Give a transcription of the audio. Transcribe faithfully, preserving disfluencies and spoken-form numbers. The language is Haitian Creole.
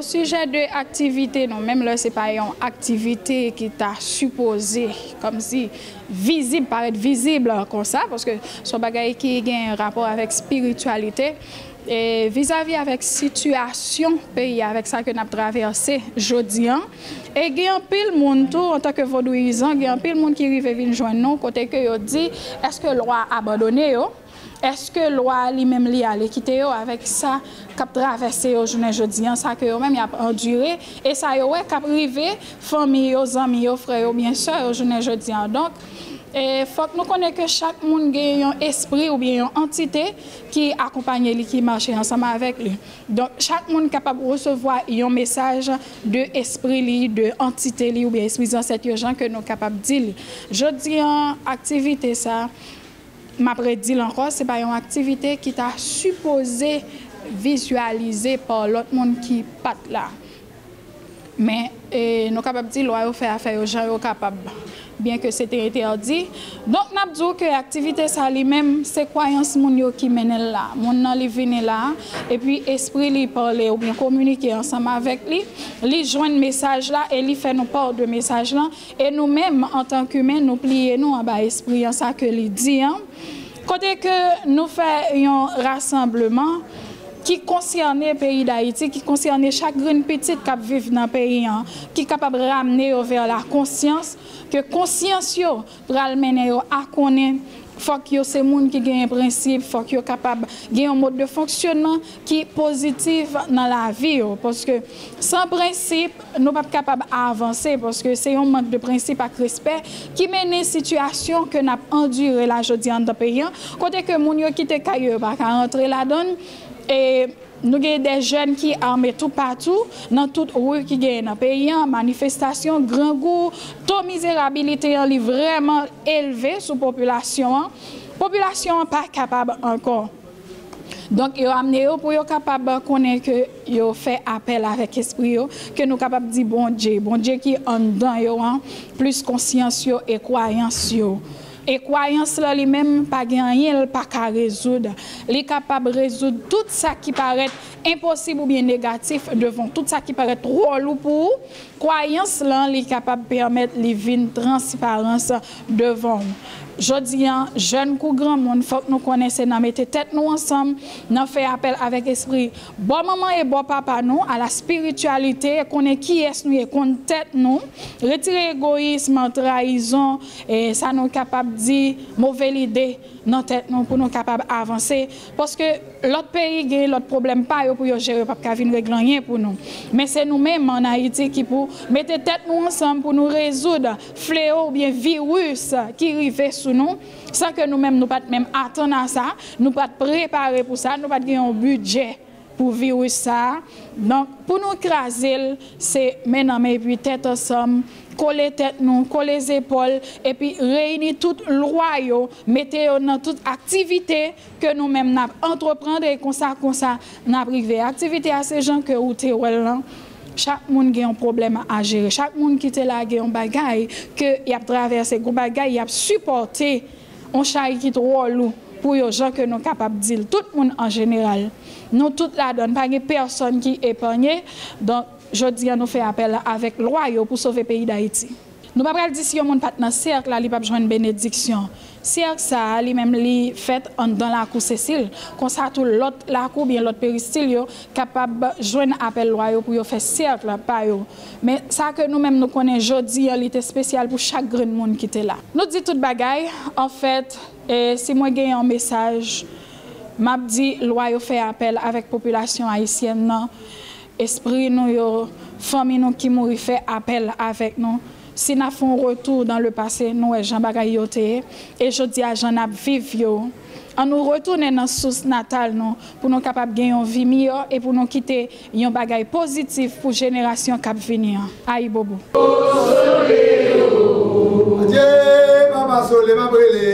Sijè de aktivite nou, menm lè se pa yon aktivite ki ta sipoze kòmsi vizib, parèt vizib konsa, paske se yon bagay ki gen rapò avèk espirityalite, e vizavi avèk sitiyasyon peyi a, avèk sa ke n ap travèse jodi an. E gen anpil moun tou, antanke vodouyizan, gen anpil moun ki rive vin jwenn nou, kote ke yo di, èske lwa a abandone yo? Èske lwa a li menm li ale kite yo avèk sa k ap travèse yo jounen jodi an, sa ke yo menm y ap andire, e sa yo wè k ap rive fanmi yo, zanmi yo, frè yo, byen sè yo jounen jodi an? Donk, e, fòk nou konnen ke chak moun gen yon espri oubyen yon antite ki akonpanye li, ki mache ansanm avèk li. Donk, chak moun kapab resevwa yon mesaj de espri li, de antite li oubyen espri zansèt yo, jan ke nou kapab di li. Jodi an, aktivite sa, m ap redi l ankò, se pa yon aktivite ki ta sipoze vizyalize pa lòt moun ki pa t la. Men, e, nou kapab di lwa yo fè afè yo jan yo kapab, byen ke se te entèdi. Donk, n ap di w ke aktivite sa li menm, se kwayans moun yo ki mennen l la. Moun nan li vini la, epi espri li pale oubyen kominike ansanm avèk li, li jwenn mesaj la e li fè nou pa de mesaj lan. E nou menm, antank imen, nou pliye nou anba espri an, sa ke li di an. Kote ke nou fè yon rasanbleman ki konsène peyi Dayiti, ki konsène chak grenn pitit k ap viv nan peyi an, ki kapab ramne yo vè la konsyans, ke konsyans yo pral mennen yo a konnen fòk yo se moun ki genyen prensip, fòk yo kapab gen yon mòd de fonksyonman ki pozitif nan lavi yo. Paske san prensip, nou p ap kapab avanse, paske se yon mank de prensip ak respè ki mennen sitiyasyon ke n ap andire la jodi a anndan peyi an, kote ke moun yo kite kay yo, yo pa ka rantre ladan l, e nou gen de jèn ki ame toupatou, nan tout ri ki genyen nan peyi an, manifestasyon, grangou, to mizerabilite an li vrèman elve sou popilasyon an. Popilasyon an pa kapab ankò. Donk, yo amne yo pou yo kapab konnen ke yo fè apèl avèk espri yo, ke nou kapab di Bondye, Bondye ki anndan yo an, plis konsyans yo e kwayans yo. E kwayans lan li menm pa gen anyen l pa ka rezoud. Li kapab rezoud tout sa ki parèt enposib oubyen negatif devan w, tout sa ki parèt twò lou pou ou. Kwayans lan li kapab pèmèt li vin transparans devan w. Jodi an, jèn kou granmoun, fòk nou konnen se nan mete tèt nou ansanm, nan fè apèl avèk espri bò manman e bò papa nou, a la spirityalite, konnen kiyès nou ye, konn tèt nou, retire egoyism, trayizon, e sa nou kapab di, move lide nan tèt nou pou nou kapab avanse. Paske lòt peyi gen lòt pwoblèm pa yo pou yo jere, yo p ap ka vin regle anyen pou nou. Men se nou menm ann Ayiti ki pou mete tèt nou ansanm pou nou rezoud flewo oubyen viris ki rive sou nou, san ke nou menm nou pa t menm atann a sa, nou pa t prepare pou sa, nou pa t gen yon bidjè pou viris sa a. Donk, pou nou kraze l, se men nan men epi tèt ansanm, kole tèt nou, kole zepòl, epi reyini tout lwa yo, mete yo nan tout aktivite ke nou menm n ap antreprann, e konsa, konsa, n ap rive. Aktivite a, se jan ke ou te wè l lan, chak moun gen yon pwoblèm a jere. Chak moun ki te la gen yon bagay ke y ap travèse, gon bagay y ap sipòte, yon chay ki twò lou pou yo, jan ke nou kapab di l. Tout moun an jeneral, nou tout ladan l, pa gen pèsonn ki epanye. Donk, jodi a, nou fè apèl avèk lwa yo pou sove peyi Dayiti. Nou pa pral di si yon moun pa t nan sèk la, li p ap jwenn benediksyon. Sèk sa a, li menm, li fèt anndan lakou Sesil. Konsa tou, lòt lakou oubyen lòt peristil yo kapab jwenn apèl lwa yo pou yo fè sèk pa yo. Men sa ke nou menm nou konnen jodi a, li te espesyal pou chak grenn moun ki te la. Nou di tout bagay, anfèt, e si mwen gen yon mesaj, m ap di lwa yo fè apèl avèk popilasyon ayisyèn nan. Espri nou yo, fanmi nou ki mouri fè apèl avèk nou. Si n ap fè yon retou dan le pase, nou wè jan bagay yo te ye, e jodi a jan n ap viv yo. An nou retounen nan sous natal nou pou nou kapab gen yon vi miyò e pou nou kite yon bagay pozitif pou jenerasyon k ap vini an. Ayibobo. Adye, Papa Sole, m ap rele.